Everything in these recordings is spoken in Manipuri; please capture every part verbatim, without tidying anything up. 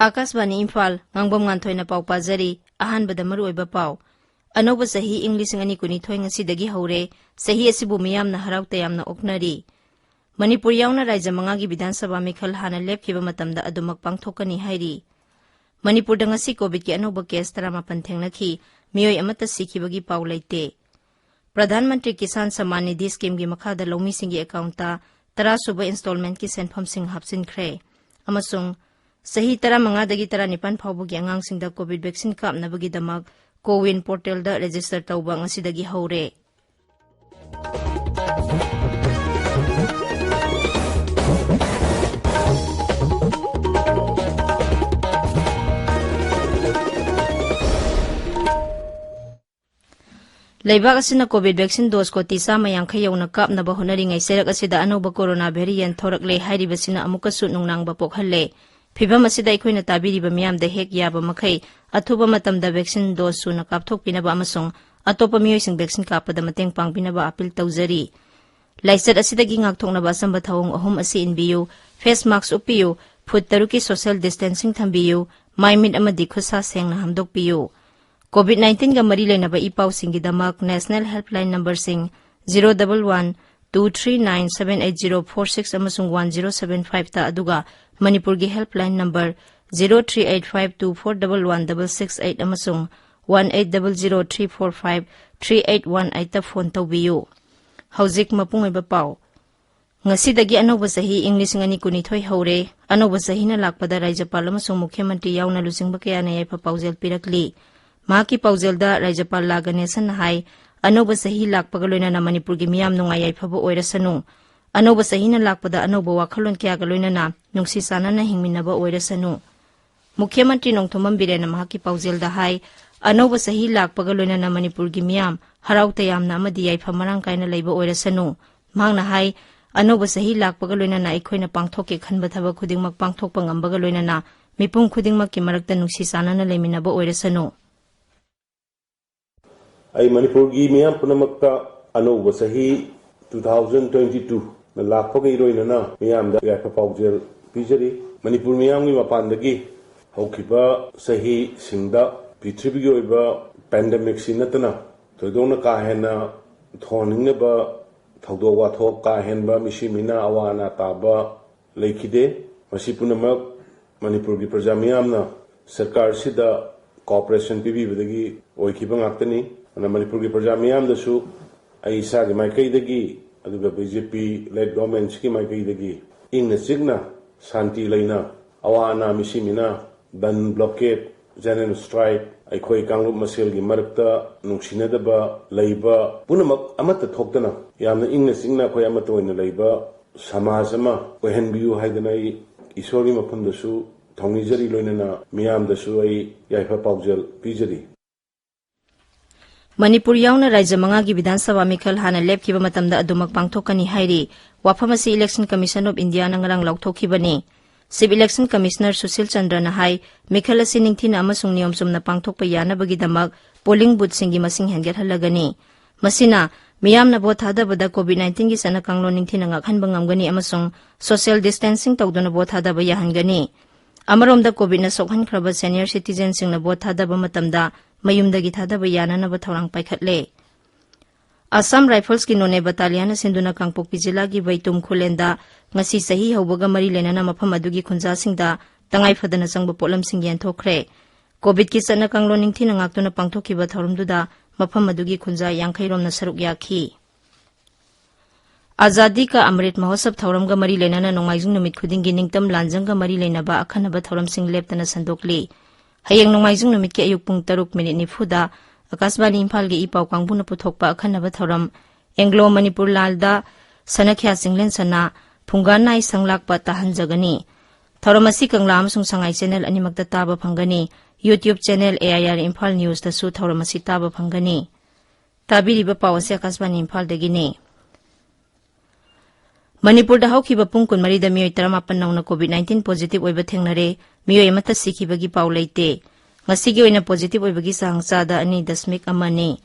ꯑꯥꯀꯥꯁꯕꯥꯅꯤ ꯏꯝꯐꯥꯜ, ꯉꯥꯡꯕꯝ ꯉꯥꯟꯊꯣꯏꯅ ꯄꯥꯎ ꯄꯥꯖꯔꯤ꯫ ꯑꯍꯥꯟꯕꯗ ꯃꯔꯨꯑꯣꯏꯕ ꯄꯥꯎ꯫ ꯑꯅꯧꯕ ꯆꯍꯤ ꯏꯪ ꯂꯤꯁꯤꯡ ꯑꯅꯤ ꯀꯨꯟꯅꯤꯊꯣꯏ ꯉꯁꯤꯗꯒꯤ ꯍꯧꯔꯦ꯫ ꯆꯍꯤ ꯑꯁꯤꯕꯨ ꯃꯤꯌꯥꯝꯅ ꯍꯔꯥꯎ ꯇꯌꯥꯝꯅ ꯑꯣꯛꯅꯔꯤ꯫ ꯃꯅꯤꯄꯨꯔ ꯌꯥꯎꯅ ꯔꯥꯖ꯭ꯌ ꯃꯉꯥꯒꯤ ꯕꯤꯙꯥꯟ ꯁꯚꯥ ꯃꯤꯈꯜ ꯍꯥꯟꯅ ꯂꯦꯞꯈꯤꯕ ꯃꯇꯝꯗ ꯑꯗꯨꯃꯛ ꯄꯥꯡꯊꯣꯛꯀꯅꯤ ꯍꯥꯏꯔꯤ꯫ ꯃꯅꯤꯄꯨꯔꯗ ꯉꯁꯤ ꯀꯣꯚꯤꯗꯀꯤ ꯑꯅꯧꯕ ꯀꯦꯁ ꯇꯔꯥꯃꯥꯄꯟ ꯊꯦꯡꯅꯈꯤ꯫ ꯃꯤꯑꯣꯏ ꯑꯃꯠꯇ ꯁꯤꯈꯤꯕꯒꯤ ꯄꯥꯎ ꯂꯩꯇꯦ꯫ ꯄ꯭ꯔꯙꯥꯟ ꯃꯟꯇ꯭ꯔꯤ ꯀꯤꯁꯥꯟ ꯁꯝꯃꯥꯟ ꯅꯤꯙꯤ ꯁ꯭ꯀꯤꯝꯒꯤ ꯃꯈꯥꯗ ꯂꯧꯃꯤꯁꯤꯡꯒꯤ ꯑꯦꯀꯥꯎꯟꯇ ꯇꯔꯥ ꯁꯨꯕ ꯏꯟꯁꯇꯣꯜꯃꯦꯟꯠꯀꯤ ꯁꯦꯟꯐꯝꯁꯤꯡ ꯍꯥꯞꯆꯤꯟꯈ꯭ꯔꯦ꯫ ꯑꯃꯁꯨꯡ ꯆꯍꯤ ꯇꯔꯥꯃꯉꯥꯗꯒꯤ ꯇꯔꯥꯅꯤꯄꯥꯟ ꯐꯥꯎꯕꯒꯤ ꯑꯉꯥꯡꯁꯤꯡꯗ ꯀꯣꯚꯤꯗ ꯚꯦꯛꯁꯤꯟ ꯀꯥꯞꯅꯕꯒꯤꯗꯃꯛ ꯀꯣꯋꯤꯟ ꯄꯣꯔꯇꯦꯜꯗ ꯔꯦꯖꯤꯁꯇꯔ ꯇꯧꯕ ꯉꯁꯤꯗꯒꯤ ꯍꯧꯔꯦ꯫ ꯂꯩꯕꯥꯛ ꯑꯁꯤꯅ ꯀꯣꯚꯤꯗ ꯚꯦꯛꯁꯤꯟ ꯗꯣꯁ ꯀꯣꯇꯤ ꯆꯥꯝꯃ ꯌꯥꯡꯈꯩ ꯌꯧꯅ ꯀꯥꯞꯅꯕ ꯍꯣꯠꯅꯔꯤꯉꯩ ꯆꯩꯔꯛ ꯑꯁꯤꯗ ꯑꯅꯧꯕ ꯀꯣꯔꯣꯅꯥ ꯚꯦꯔꯤꯌꯦꯟꯠ ꯊꯣꯔꯛꯂꯦ ꯍꯥꯏꯔꯤꯕꯁꯤꯅ ꯑꯃꯨꯛꯀꯁꯨ ꯅꯨꯡꯅꯥꯡꯕ ꯄꯣꯛꯍꯜꯂꯦ꯫ ꯐꯤꯚꯝ ꯑꯁꯤꯗ ꯑꯩꯈꯣꯏꯅ ꯇꯥꯕꯤꯔꯤꯕ ꯃꯤꯌꯥꯝꯗ ꯍꯦꯛ ꯌꯥꯕ ꯃꯈꯩ ꯑꯊꯨꯕ ꯃꯇꯝꯗ ꯚꯦꯛꯁꯤꯟ ꯗꯣꯁ ꯁꯨꯅ ꯀꯥꯞꯊꯣꯛꯄꯤꯅꯕ ꯑꯃꯁꯨꯡ ꯑꯇꯣꯞꯄ ꯃꯤꯑꯣꯏꯁꯤꯡ ꯚꯦꯛꯁꯤꯟ ꯀꯥꯞꯄꯗ ꯃꯇꯦꯡ ꯄꯥꯡꯕꯤꯅꯕ ꯑꯥꯄꯤꯜ ꯇꯧꯖꯔꯤ꯫ ꯂꯥꯏꯆꯠ ꯑꯁꯤꯗꯒꯤ ꯉꯥꯛꯊꯣꯛꯅꯕ ꯑꯆꯝꯕ ꯊꯧꯑꯣꯡ ꯑꯍꯨꯝ ꯑꯁꯤ ꯏꯟꯕꯤꯌꯨ: ꯐꯦꯁ ꯃꯥꯛꯁ ꯎꯞꯄꯤꯌꯨ, ꯐꯨꯠ ꯇꯔꯨꯛꯀꯤ ꯁꯣꯁꯤꯌꯦꯜ ꯗꯤꯁꯇꯦꯟꯁꯤꯡ ꯊꯝꯕꯤꯌꯨ, ꯃꯥꯏ ꯃꯤꯠ ꯑꯃꯗꯤ ꯈꯨꯠꯁꯥ ꯁꯦꯡꯅ ꯍꯥꯝꯗꯣꯛꯄꯤꯌꯨ꯫ ꯀꯣꯚꯤꯗ ꯅꯥꯏꯟꯇꯤꯟꯒ ꯃꯔꯤ ꯂꯩꯅꯕ ꯏ ꯄꯥꯎꯁꯤꯡꯒꯤꯗꯃꯛ ꯅꯦꯁꯅꯦꯜ ꯍꯦꯜꯞꯂꯥꯏꯟ ꯅꯝꯕꯔꯁꯤꯡ zero double one two three nine seven eight zero four six ꯑꯃꯁꯨꯡ ꯋꯥꯟ ꯖꯤꯔꯣ ꯁꯚꯦꯟ ꯐꯥꯏꯚꯇ, ꯑꯗꯨꯒ ꯃꯅꯤꯄꯨꯔꯒꯤ helpline number zero three eight five two four double one double six eight ꯑꯃꯁꯨꯡ one eight double zero three four five three eight one ꯑꯩꯠꯇ ꯐꯣꯟ ꯇꯧꯕꯤꯌꯨ꯫ ꯍꯧꯖꯤꯛ ꯃꯄꯨꯡ ꯑꯣꯏꯕ ꯄꯥꯎ꯫ ꯉꯁꯤꯗꯒꯤ ꯑꯅꯧꯕ ꯆꯍꯤ ꯏꯪ ꯂꯤꯁꯤꯡ ꯑꯅꯤ ꯀꯨꯟꯅꯤꯊꯣꯏ ꯍꯧꯔꯦ꯫ ꯑꯅꯧꯕ ꯆꯍꯤꯅ ꯂꯥꯛꯄꯗ ꯔꯥꯖ꯭ꯌꯄꯥꯜ ꯑꯃꯁꯨꯡ ꯃꯨꯈ꯭ꯌ ꯃꯟꯇ꯭ꯔꯤ ꯌꯥꯎꯅ ꯂꯨꯆꯤꯡꯕ ꯀꯌꯥꯅ ꯌꯥꯏꯐ ꯄꯥꯎꯖꯦꯜ ꯄꯤꯔꯛꯂꯤ꯫ ꯃꯍꯥꯛꯀꯤ ꯄꯥꯎꯖꯦꯜꯗ ꯔꯥꯖ꯭ꯌꯄꯥꯜ ꯂꯥ ꯒꯅꯦꯁꯟꯅ ꯍꯥꯏ, ꯑꯅꯧꯕ ꯆꯍꯤ ꯂꯥꯛꯄꯒ ꯂꯣꯏꯅꯅ ꯃꯅꯤꯄꯨꯔꯒꯤ ꯃꯤꯌꯥꯝ ꯅꯨꯡꯉꯥꯏ ꯌꯥꯏꯐꯕ ꯑꯣꯏꯔꯁꯅꯨ꯫ ꯑꯅꯧꯕ ꯆꯍꯤꯅ ꯂꯥꯛꯄꯗ ꯑꯅꯧꯕ ꯋꯥꯈꯜꯂꯣꯟ ꯀꯌꯥꯒ ꯂꯣꯏꯅꯅ ꯅꯨꯡꯁꯤ ꯆꯥꯟꯅꯅ ꯍꯤꯡꯃꯤꯟꯅꯕ ꯑꯣꯏꯔꯁꯅꯨ꯫ ꯃꯨꯈ꯭ꯌ ꯃꯟꯇ꯭ꯔꯤ ꯅꯣꯡꯊꯣꯝꯕꯝ ꯕꯤꯔꯦꯟꯅ ꯃꯍꯥꯛꯀꯤ ꯄꯥꯎꯖꯦꯜꯗ ꯍꯥꯏ, ꯑꯅꯧꯕ ꯆꯍꯤ ꯂꯥꯛꯄꯒ ꯂꯣꯏꯅꯅ ꯃꯅꯤꯄꯨꯔꯒꯤ ꯃꯤꯌꯥꯝ ꯍꯔꯥꯎ ꯇꯌꯥꯝꯅ ꯑꯃꯗꯤ ꯌꯥꯏꯐ ꯃꯔꯥꯡ ꯀꯥꯏꯅ ꯂꯩꯕ ꯑꯣꯏꯔꯁꯅꯨ꯫ ꯃꯍꯥꯛꯅ ꯍꯥꯏ, ꯑꯅꯧꯕ ꯆꯍꯤ ꯂꯥꯛꯄꯒ ꯂꯣꯏꯅꯅ ꯑꯩꯈꯣꯏꯅ ꯄꯥꯡꯊꯣꯛꯀꯦ ꯈꯟꯕ ꯊꯕꯛ ꯈꯨꯗꯤꯡꯃꯛ ꯄꯥꯡꯊꯣꯛꯄ ꯉꯝꯕꯒ ꯂꯣꯏꯅꯅ ꯃꯤꯄꯨꯝ ꯈꯨꯗꯤꯡꯃꯛꯀꯤ ꯃꯔꯛꯇ ꯅꯨꯡꯁꯤ ꯆꯥꯟꯅꯅ ꯂꯩꯃꯤꯟꯅꯕ ꯑꯣꯏꯔꯁꯅꯨ꯫ ꯑꯩ ꯃꯅꯤꯄꯨꯔꯒꯤ ꯃꯤꯌꯥꯝ ꯄꯨꯝꯅꯃꯛꯇ ꯑꯅꯧꯕ ꯆꯍꯤ two thousand twenty two ꯅ ꯂꯥꯛꯄꯒ ꯏꯔꯣꯏꯅꯅ ꯃꯤꯌꯥꯝꯗ ꯌꯥꯏꯐ ꯄꯥꯎꯖꯦꯜ ꯄꯤꯖꯔꯤ꯫ ꯃꯅꯤꯄꯨꯔ ꯃꯤꯌꯥꯝꯒꯤ ꯃꯄꯥꯟꯗꯒꯤ ꯍꯧꯈꯤꯕ ꯆꯍꯤꯁꯤꯡꯗ ꯄ꯭ꯔꯤꯊꯤꯕꯤꯒꯤ ꯑꯣꯏꯕ ꯄꯦꯟꯗꯦꯃꯤꯛꯁꯤ ꯅꯠꯇꯅ ꯊꯣꯏꯗꯣꯛꯅ ꯀꯥ ꯍꯦꯟꯅ ꯊꯣꯟꯅꯤꯡꯅꯕ ꯊꯧꯗꯣꯛ ꯋꯥꯊꯣꯛ ꯀꯥ ꯍꯦꯟꯕ ꯃꯤꯁꯤ ꯃꯤꯅ ꯑꯋꯥ ꯑꯅꯥ ꯇꯥꯕ ꯂꯩꯈꯤꯗꯦ꯫ ꯃꯁꯤ ꯄꯨꯝꯅꯃꯛ ꯃꯅꯤꯄꯨꯔꯒꯤ ꯄ꯭ꯔꯖꯥ ꯃꯤꯌꯥꯝꯅ ꯁꯔꯀꯥꯔꯁꯤꯗ ꯀꯣꯑꯣꯄꯔꯦꯁꯟ ꯄꯤꯕꯤꯕꯗꯒꯤ ꯑꯣꯏꯈꯤꯕ ꯉꯥꯛꯇꯅꯤ꯫ ꯑꯗꯨꯅ ꯃꯅꯤꯄꯨꯔꯒꯤ ꯄ꯭ꯔꯖꯥ ꯃꯤꯌꯥꯝꯗꯁꯨ ꯑꯩ ꯏꯁꯥꯒꯤ ꯃꯥꯏꯀꯩꯗꯒꯤ ꯑꯗꯨꯒ ꯕꯤ ꯖꯦ ꯄꯤ ꯂꯦꯠ ꯒꯣꯔꯃꯦꯟꯁꯤꯒꯤ ꯃꯥꯏꯀꯩꯗꯒꯤ ꯏꯪꯅ ꯆꯤꯛꯅ ꯁꯥꯟꯇꯤ ꯂꯩꯅ ꯑꯋꯥ ꯑꯅꯥ ꯃꯤꯁꯤ ꯃꯤꯅ ꯕꯟ ꯕ꯭ꯂꯣꯀꯦꯠ ꯖꯦꯅꯔꯦꯜ ꯁ꯭ꯇ꯭ꯔꯥꯏꯛ ꯑꯩꯈꯣꯏ ꯀꯥꯡꯂꯨꯞ ꯃꯁꯦꯜꯒꯤ ꯃꯔꯛꯇ ꯅꯨꯡꯁꯤꯅꯗꯕ ꯂꯩꯕ ꯄꯨꯝꯅꯃꯛ ꯑꯃꯠꯇ ꯊꯣꯛꯇꯅ ꯌꯥꯝꯅ ꯏꯪꯅ ꯆꯤꯛꯅ ꯑꯩꯈꯣꯏ ꯑꯃꯠꯇ ꯑꯣꯏꯅ ꯂꯩꯕ ꯁꯃꯥꯖ ꯑꯃ ꯑꯣꯏꯍꯟꯕꯤꯌꯨ ꯍꯥꯏꯗꯅ ꯑꯩ ꯏꯁꯣꯔꯒꯤ ꯃꯐꯝꯗꯁꯨ ꯊꯧꯅꯤꯖꯔꯤ, ꯂꯣꯏꯅꯅ ꯃꯤꯌꯥꯝꯗꯁꯨ ꯑꯩ ꯌꯥꯏꯐ ꯄꯥꯎꯖꯦꯜ ꯄꯤꯖꯔꯤ꯫ ꯃꯅꯤꯄꯨꯔ ꯌꯥꯎꯅ ꯔꯥꯖ꯭ꯌ ꯃꯉꯥꯒꯤ ꯕꯤꯙꯥꯟ ꯁꯚꯥ ꯃꯤꯈꯜ ꯍꯥꯟꯅ ꯂꯦꯞꯈꯤꯕ ꯃꯇꯝꯗ ꯑꯗꯨꯃꯛ ꯄꯥꯡꯊꯣꯛꯀꯅꯤ ꯍꯥꯏꯔꯤ꯫ ꯋꯥꯐꯝ ꯑꯁꯤ ꯏꯂꯦꯛꯁꯟ ꯀꯃꯤꯁꯟ ꯑꯣꯐ ꯏꯟꯗꯤꯌꯥꯅ ꯉꯔꯥꯡ ꯂꯥꯎꯊꯣꯛꯈꯤꯕꯅꯤ꯫ ꯆꯤꯐ ꯏꯂꯦꯛꯁꯟ ꯀꯃꯤꯁꯅꯔ ꯁꯨꯁꯤꯜ ꯆꯟꯗ꯭ꯔꯅ ꯍꯥꯏ, ꯃꯤꯈꯜ ꯑꯁꯤ ꯅꯤꯡꯊꯤꯅ ꯑꯃꯁꯨꯡ ꯅꯤꯌꯣꯝ ꯆꯨꯝꯅ ꯄꯥꯡꯊꯣꯛꯄ ꯌꯥꯅꯕꯒꯤꯗꯃꯛ ꯄꯣꯂꯤꯡ ꯕꯨꯊꯁꯤꯡꯒꯤ ꯃꯁꯤꯡ ꯍꯦꯟꯒꯠꯍꯜꯂꯒꯅꯤ꯫ ꯃꯁꯤꯅ ꯃꯤꯌꯥꯝꯅ ꯚꯣꯠ ꯊꯥꯗꯕꯗ ꯀꯣꯚꯤꯗ ꯅꯥꯏꯟꯇꯤꯟꯒꯤ ꯆꯠꯅ ꯀꯥꯡꯂꯣꯟ ꯅꯤꯡꯊꯤꯅ ꯉꯥꯛꯍꯟꯕ ꯉꯝꯒꯅꯤ ꯑꯃꯁꯨꯡ ꯁꯣꯁꯤꯌꯦꯜ ꯗꯤꯁꯇꯦꯟꯁꯤꯡ ꯇꯧꯗꯨꯅ ꯚꯣꯠ ꯊꯥꯗꯕ ꯌꯥꯍꯟꯒꯅꯤ꯫ ꯑꯃꯔꯣꯝꯗ, ꯀꯣꯚꯤꯗꯅ ꯁꯣꯛꯍꯟꯈ꯭ꯔꯕ ꯁꯦꯅꯤꯌꯔ ꯁꯤꯇꯤꯖꯦꯟꯁꯤꯡꯅ ꯚꯣꯠ ꯊꯥꯗꯕ ꯃꯇꯝꯗ ꯃꯌꯨꯝꯗꯒꯤ ꯊꯥꯗꯕ ꯌꯥꯅꯅꯕ ꯊꯧꯔꯥꯡ ꯄꯥꯏꯈꯠꯂꯦ꯫ ꯑꯁꯥꯝ ꯔꯥꯏꯐꯜꯁꯀꯤ ꯅꯣꯅꯦ ꯕꯇꯥꯂꯤꯌꯟꯅ ꯁꯤꯟꯗꯨꯅ ꯀꯥꯡꯄꯣꯛꯄꯤ ꯖꯤꯂꯥꯒꯤ ꯕꯩꯇꯨꯝ ꯈꯨꯂꯦꯟꯗ ꯉꯁꯤ ꯆꯍꯤ ꯍꯧꯕꯒ ꯃꯔꯤ ꯂꯩꯅꯅ ꯃꯐꯝ ꯑꯗꯨꯒꯤ ꯈꯨꯟꯖꯥꯁꯤꯡꯗ ꯇꯉꯥꯏ ꯐꯗꯅ ꯆꯪꯕ ꯄꯣꯠꯂꯝꯁꯤꯡ ꯌꯦꯟꯊꯣꯛꯈ꯭ꯔꯦ꯫ ꯀꯣꯚꯤꯗꯀꯤ ꯆꯠꯅ ꯀꯥꯡꯂꯣꯟ ꯅꯤꯡꯊꯤꯅ ꯉꯥꯛꯇꯨꯅ ꯄꯥꯡꯊꯣꯛꯈꯤꯕ ꯊꯧꯔꯝꯗꯨꯗ ꯃꯐꯝ ꯑꯗꯨꯒꯤ ꯈꯨꯟꯖꯥ ꯌꯥꯡꯈꯩ ꯔꯣꯝꯅ ꯁꯔꯨꯛ ꯌꯥꯈꯤ꯫ ꯑꯖꯥꯗꯤ ꯀꯥ ꯑꯃ꯭ꯔꯤꯠ ꯃꯍꯣꯠꯁꯕ ꯊꯧꯔꯝꯒ ꯃꯔꯤ ꯂꯩꯅꯅ ꯅꯣꯡꯃꯥꯏꯖꯤꯡ ꯅꯨꯃꯤꯠ ꯈꯨꯗꯤꯡꯒꯤ ꯅꯤꯡꯇꯝ ꯂꯥꯟꯖꯪꯒ ꯃꯔꯤ ꯂꯩꯅꯕ ꯑꯈꯟꯅꯕ ꯊꯧꯔꯝꯁꯤꯡ ꯂꯦꯞꯇꯅ ꯁꯟꯗꯣꯛꯂꯤ꯫ ꯍꯌꯦꯡ ꯅꯣꯡꯃꯥꯏꯖꯤꯡ ꯅꯨꯃꯤꯠꯀꯤ ꯑꯌꯨꯛ ꯄꯨꯡ ꯇꯔꯨꯛ ꯃꯤꯅꯤꯠ ꯅꯤꯐꯨꯗ ꯑꯀꯥꯁꯕꯥꯅꯤ ꯏꯝꯐꯥꯜꯒꯤ ꯏ ꯄꯥꯎ ꯀꯥꯡꯕꯨꯅ ꯄꯨꯊꯣꯛꯄ ꯑꯈꯟꯅꯕ ꯊꯧꯔꯝ ꯑꯦꯡꯒ꯭ꯂꯣ ꯃꯅꯤꯄꯨꯔ ꯂꯥꯜꯗ ꯁꯅꯈ꯭ꯌꯥ ꯆꯤꯡꯂꯦꯟ ꯁꯅꯥ ꯐꯨꯡꯒꯥ ꯅꯥꯏ ꯁꯪꯂꯥꯛꯄ ꯇꯥꯍꯟꯖꯒꯅꯤ꯫ ꯊꯧꯔꯝ ꯑꯁꯤ ꯀꯪꯂꯥ ꯑꯃꯁꯨꯡ ꯁꯉꯥꯏ ꯆꯦꯅꯦꯜ ꯑꯅꯤꯃꯛꯇ ꯇꯥꯕ ꯐꯪꯒꯅꯤ꯫ YouTube channel A I R Imphal ꯅ꯭ꯌꯨꯁꯇꯁꯨ ꯊꯧꯔꯝ ꯑꯁꯤ ꯇꯥꯕ ꯐꯪꯒꯅꯤ꯫ ꯇꯥꯕꯤꯔꯤꯕ ꯄꯥꯎ ꯑꯁꯤ ꯑꯀꯥꯁꯕꯥꯅꯤ ꯏꯝꯐꯥꯜꯗꯒꯤꯅꯤ꯫ ꯃꯅꯤꯄꯨꯔꯗ ꯍꯧꯈꯤꯕ ꯄꯨꯡ ꯀꯨꯟꯃꯔꯤꯗ ꯃꯤꯑꯣꯏ ꯇꯔꯥꯃꯥꯄꯟ ꯅꯧꯅ ꯀꯣꯚꯤꯗ ꯅꯥꯏꯟꯇꯤꯟ ꯄꯣꯖꯤꯇꯤꯚ ꯑꯣꯏꯕ ꯊꯦꯡꯅꯔꯦ꯫ ꯃꯤꯑꯣꯏ ꯑꯃꯠꯇ ꯁꯤꯈꯤꯕꯒꯤ ꯄꯥꯎ ꯂꯩꯇꯦ꯫ ꯉꯁꯤꯒꯤ ꯑꯣꯏꯅ ꯄꯣꯖꯤꯇꯤꯚ ꯑꯣꯏꯕꯒꯤ ꯆꯥꯡ ꯆꯥꯗ ꯑꯅꯤ ꯗꯁꯃꯤꯛ ꯑꯃꯅꯤ꯫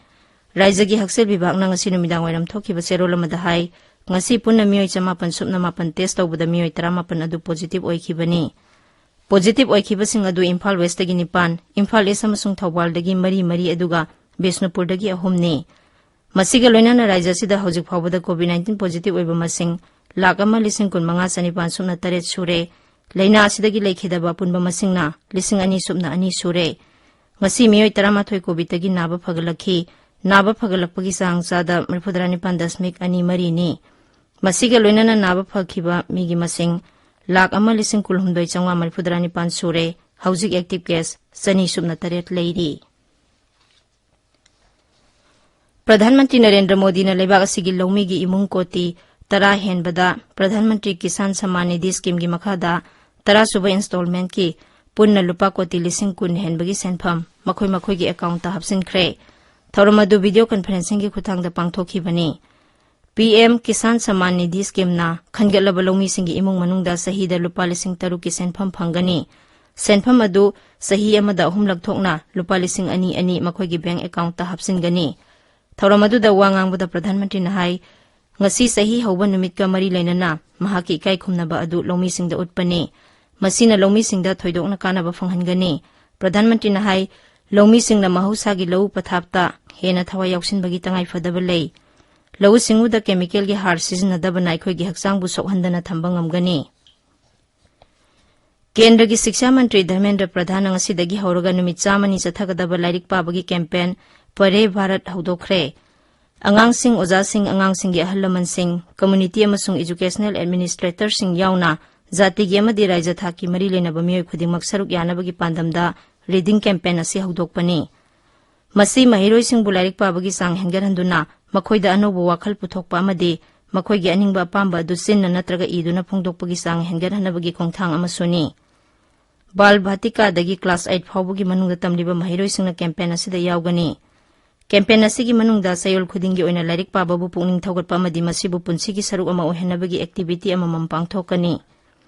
ꯔꯥꯖ꯭ꯌꯒꯤ ꯍꯛꯁꯦꯜ ꯕꯤꯚꯥꯒꯅ ꯉꯁꯤ ꯅꯨꯃꯤꯗꯥꯡ ꯋꯥꯏꯔꯝ ꯊꯣꯛꯈꯤꯕ ꯆꯦꯔꯣꯜ ꯑꯃꯗ ꯍꯥꯏ, ꯉꯁꯤ ꯄꯨꯟꯅ ꯃꯤꯑꯣꯏ ꯆꯃꯥꯄꯟ ꯁꯨꯞꯅ ꯃꯥꯄꯟ ꯇꯦꯁ ꯇꯧꯕꯗ ꯃꯤꯑꯣꯏ ꯇꯔꯥꯃꯥꯄꯟ ꯑꯗꯨ ꯄꯣꯖꯤꯇꯤꯚ ꯑꯣꯏꯈꯤꯕꯅꯤ꯫ ꯄꯣꯖꯤꯇꯤꯚ ꯑꯣꯏꯈꯤꯕꯁꯤꯡ ꯑꯗꯨ ꯏꯝꯐꯥꯜ ꯋꯦꯁꯇꯒꯤ ꯅꯤꯄꯥꯟ, ꯏꯝꯐꯥꯜ ꯏꯁ ꯑꯃꯁꯨꯡ ꯊꯧꯕꯥꯜꯗꯒꯤ ꯃꯔꯤ ꯃꯔꯤ, ꯑꯗꯨꯒ ꯕꯤꯁꯅꯨꯄꯨꯔꯗꯒꯤ ꯑꯍꯨꯝꯅꯤ꯫ ꯃꯁꯤꯒ ꯂꯣꯏꯅꯅ ꯔꯥꯖ꯭ꯌ ꯑꯁꯤꯗ ꯍꯧꯖꯤꯛ ꯐꯥꯎꯕꯗ COVID nineteen ꯄꯣꯖꯤꯇꯤꯚ ꯑꯣꯏꯕ ꯃꯁꯤꯡ ꯂꯥꯈ ꯑꯃ ꯂꯤꯁꯤꯡ ꯀꯨꯟ ꯃꯉꯥ ꯆꯅꯤꯄꯥꯟ ꯁꯨꯞꯅ ꯇꯔꯦꯠ ꯁꯨꯔꯦ꯫ ꯂꯥꯏꯅꯥ ꯑꯁꯤꯗꯒꯤ ꯂꯩꯈꯤꯗꯕ ꯑꯄꯨꯟꯕ ꯃꯁꯤꯡꯅ ꯂꯤꯁꯤꯡ ꯑꯅꯤ ꯁꯨꯞꯅ ꯑꯅꯤ ꯁꯨꯔꯦ꯫ ꯉꯁꯤ ꯃꯤꯑꯣꯏ ꯇꯔꯥꯃꯥꯊꯣꯏ ꯀꯣꯚꯤꯗꯇꯒꯤ ꯅꯥꯕ ꯐꯒꯠꯂꯛꯈꯤ꯫ ꯅꯥꯕ ꯐꯒꯠꯂꯛꯄꯒꯤ ꯆꯥꯡ ꯆꯥꯗ ꯃꯔꯤꯐꯨꯇꯔꯥ ꯅꯤꯄꯥꯟ ꯗꯁꯃꯤꯛ ꯑꯅꯤ ꯃꯔꯤꯅꯤ꯫ ꯃꯁꯤꯒ ꯂꯣꯏꯅꯅ ꯅꯥꯕ ꯐꯈꯤꯕ ꯃꯤꯒꯤ ꯃꯁꯤꯡ ꯂꯥꯈ ꯑꯃ ꯂꯤꯁꯤꯡ ꯀꯨꯟꯍꯨꯝꯗꯣꯏ ꯆꯥꯝꯃꯉꯥ ꯃꯔꯤꯐꯨꯇꯔꯥ ꯅꯤꯄꯥꯟ ꯁꯨꯔꯦ꯫ ꯍꯧꯖꯤꯛ ꯑꯦꯛꯇꯤꯚ ꯀꯦꯁ ꯆꯅꯤ ꯁꯨꯞꯅ ꯇꯔꯦꯠ ꯂꯩꯔꯤ꯫ ꯄ꯭ꯔꯙꯥꯟ ꯃꯟꯇ꯭ꯔꯤ ꯅꯔꯦꯟꯗ꯭ꯔ ꯃꯣꯗꯤꯅ ꯂꯩꯕꯥꯛ ꯑꯁꯤꯒꯤ ꯂꯧꯃꯤꯒꯤ ꯏꯃꯨꯡ ꯀꯣꯇꯤ ꯇꯔꯥ ꯍꯦꯟꯕꯗ ꯄ꯭ꯔꯙꯥꯟ ꯃꯟꯇ꯭ꯔꯤ ꯀꯤꯁꯥꯟ ꯁꯝꯃꯥꯟ ꯅꯤꯙꯤ ꯁ꯭ꯀꯤꯝꯒꯤ ꯃꯈꯥꯗ ꯇꯔꯥꯁꯨꯕ ꯏꯟꯁꯇꯣꯜꯃꯦꯟꯠꯀꯤ ꯄꯨꯟꯅ ꯂꯨꯄꯥ ꯀꯣꯇꯤ ꯂꯤꯁꯤꯡ ꯀꯨꯟ ꯍꯦꯟꯕꯒꯤ ꯁꯦꯟꯐꯝ ꯃꯈꯣꯏ ꯃꯈꯣꯏꯒꯤ ꯑꯦꯀꯥꯎꯟꯠꯇ ꯍꯥꯞꯆꯤꯟꯈ꯭ꯔꯦ꯫ ꯊꯧꯔꯝ ꯑꯗꯨ ꯚꯤꯗꯤꯑꯣ ꯀꯟꯐꯔꯦꯟꯁꯤꯡꯒꯤ ꯈꯨꯠꯊꯥꯡꯗ ꯄꯥꯡꯊꯣꯛꯈꯤꯕꯅꯤ꯫ ꯄꯤ ꯑꯦꯝ ꯀꯤꯁꯥꯟ ꯁꯝꯃꯥꯟ ꯅꯤꯙꯤ ꯁ꯭ꯀꯤꯝꯅ ꯈꯟꯒꯠꯂꯕ ꯂꯧꯃꯤꯁꯤꯡꯒꯤ ꯏꯃꯨꯡ ꯃꯅꯨꯡꯗ ꯆꯍꯤꯗ ꯂꯨꯄꯥ ꯂꯤꯁꯤꯡ ꯇꯔꯨꯛꯀꯤ ꯁꯦꯟꯐꯝ ꯐꯪꯒꯅꯤ꯫ ꯁꯦꯟꯐꯝ ꯑꯗꯨ ꯆꯍꯤ ꯑꯃꯗ ꯑꯍꯨꯝꯂꯛ ꯊꯣꯛꯅ ꯂꯨꯄꯥ ꯂꯤꯁꯤꯡ ꯑꯅꯤ ꯑꯅꯤ ꯃꯈꯣꯏꯒꯤ ꯕꯦꯡꯛ ꯑꯦꯀꯥꯎꯟꯠꯇ ꯍꯥꯞꯆꯤꯟꯒꯅꯤ꯫ ꯊꯧꯔꯝ ꯑꯗꯨꯗ ꯋꯥ ꯉꯥꯡꯕꯗ ꯄ꯭ꯔꯙꯥꯟ ꯃꯟꯇ꯭ꯔꯤꯅ ꯍꯥꯏ, ꯉꯁꯤ ꯆꯍꯤ ꯍꯧꯕ ꯅꯨꯃꯤꯠꯀ ꯃꯔꯤ ꯂꯩꯅꯅ ꯃꯍꯥꯛꯀꯤ ꯏꯀꯥꯏ ꯈꯨꯝꯅꯕ ꯑꯗꯨ ꯂꯧꯃꯤꯁꯤꯡꯗ ꯎꯠꯄꯅꯤ꯫ ꯃꯁꯤꯅ ꯂꯧꯃꯤꯁꯤꯡꯗ ꯊꯣꯏꯗꯣꯛꯅ ꯀꯥꯟꯅꯕ ꯐꯪꯍꯟꯒꯅꯤ꯫ ꯄ꯭ꯔꯙꯥꯟ ꯃꯟꯇ꯭ꯔꯤꯅ ꯍꯥꯏ, ꯂꯧꯃꯤꯁꯤꯡꯅ ꯃꯍꯧꯁꯥꯒꯤ ꯂꯧꯎ ꯄꯊꯥꯞꯇ ꯍꯦꯟꯅ ꯊꯋꯥꯏ ꯌꯥꯎꯁꯤꯟꯕꯒꯤ ꯇꯉꯥꯏꯐꯗꯕ ꯂꯩ꯫ ꯂꯧꯎ ꯁꯤꯡꯎꯗ ꯀꯦꯃꯤꯀꯦꯜꯒꯤ ꯍꯥꯔ ꯁꯤꯖꯤꯟꯅꯗꯕꯅ ꯑꯩꯈꯣꯏꯒꯤ ꯍꯛꯆꯥꯡꯕꯨ ꯁꯣꯛꯍꯟꯗꯅ ꯊꯝꯕ ꯉꯝꯒꯅꯤ꯫ ꯀꯦꯟꯗ꯭ꯔꯒꯤ ꯁꯤꯛꯁꯥ ꯃꯟꯇ꯭ꯔꯤ ꯙꯔꯃꯦꯟꯗ꯭ꯔ ꯄ꯭ꯔꯙꯥꯟꯅ ꯉꯁꯤꯗꯒꯤ ꯍꯧꯔꯒ ꯅꯨꯃꯤꯠ ꯆꯥꯝꯃꯅꯤ ꯆꯠꯊꯒꯗꯕ ꯂꯥꯏꯔꯤꯛ ꯄꯥꯕꯒꯤ ꯀꯦꯝꯄꯦꯟ ꯄꯔꯦ ꯚꯥꯔꯠ ꯍꯧꯗꯣꯛꯈ꯭ꯔꯦ꯫ ꯑꯉꯥꯡꯁꯤꯡ, ꯑꯣꯖꯥꯁꯤꯡ, ꯑꯉꯥꯡꯁꯤꯡꯒꯤ ꯑꯍꯜ ꯂꯃꯟꯁꯤꯡ, ꯀꯝꯃ꯭ꯌꯨꯅꯤꯇꯤ ꯑꯃꯁꯨꯡ ꯏꯖꯨꯀꯦꯁꯅꯦꯜ ꯑꯦꯗꯃꯤꯅꯤꯁꯇ꯭ꯔꯦꯇꯔꯁꯤꯡ ꯌꯥꯎꯅ ꯖꯥꯇꯤꯒꯤ ꯑꯃꯗꯤ ꯔꯥꯖ꯭ꯌ ꯊꯥꯛꯀꯤ ꯃꯔꯤ ꯂꯩꯅꯕ ꯃꯤꯑꯣꯏ ꯈꯨꯗꯤꯡꯃꯛ ꯁꯔꯨꯛ ꯌꯥꯅꯕꯒꯤ ꯄꯥꯟꯗꯝꯗ ꯔꯤꯗꯤꯡ ꯀꯦꯝꯄꯦꯟ ꯑꯁꯤ ꯍꯧꯗꯣꯛꯄꯅꯤ꯫ ꯃꯁꯤ ꯃꯍꯩꯔꯣꯏꯁꯤꯡꯕꯨ ꯂꯥꯏꯔꯤꯛ ꯄꯥꯕꯒꯤ ꯆꯥꯡ ꯍꯦꯟꯒꯠꯍꯟꯗꯨꯅ ꯃꯈꯣꯏꯗ ꯑꯅꯧꯕ ꯋꯥꯈꯜ ꯄꯨꯊꯣꯛꯄ ꯑꯃꯗꯤ ꯃꯈꯣꯏꯒꯤ ꯑꯅꯤꯡꯕ ꯑꯄꯥꯝꯕ ꯑꯗꯨ ꯆꯤꯟꯅ ꯅꯠꯇ꯭ꯔꯒ ꯏꯗꯨꯅ ꯐꯣꯡꯗꯣꯛꯄꯒꯤ ꯆꯥꯡ ꯍꯦꯟꯒꯠꯍꯟꯅꯕꯒꯤ ꯈꯣꯡꯊꯥꯡ ꯑꯃꯁꯨꯅꯤ꯫ ꯕꯥꯜ ꯚꯥꯇꯤꯀꯥꯗꯒꯤ ꯀ꯭ꯂꯥꯁ ꯑꯩꯠ ꯐꯥꯎꯕꯒꯤ ꯃꯅꯨꯡꯗ ꯇꯝꯂꯤꯕ ꯃꯍꯩꯔꯣꯏꯁꯤꯡꯅ ꯀꯦꯝꯄꯦꯟ ꯑꯁꯤꯗ ꯌꯥꯎꯒꯅꯤ꯫ ꯀꯦꯝꯄꯦꯟ ꯑꯁꯤꯒꯤ ꯃꯅꯨꯡꯗ ꯆꯌꯣꯜ ꯈꯨꯗꯤꯡꯒꯤ ꯑꯣꯏꯅ ꯂꯥꯏꯔꯤꯛ ꯄꯥꯕꯕꯨ ꯄꯨꯛꯅꯤꯡ ꯊꯧꯒꯠꯄ ꯑꯃꯗꯤ ꯃꯁꯤꯕꯨ ꯄꯨꯟꯁꯤꯒꯤ ꯁꯔꯨꯛ ꯑꯃ ꯑꯣꯏꯍꯟꯅꯕꯒꯤ ꯑꯦꯛꯇꯤꯚꯤꯇꯤ ꯑꯃꯃꯝ ꯄꯥꯡꯊꯣꯛꯀꯅꯤ꯫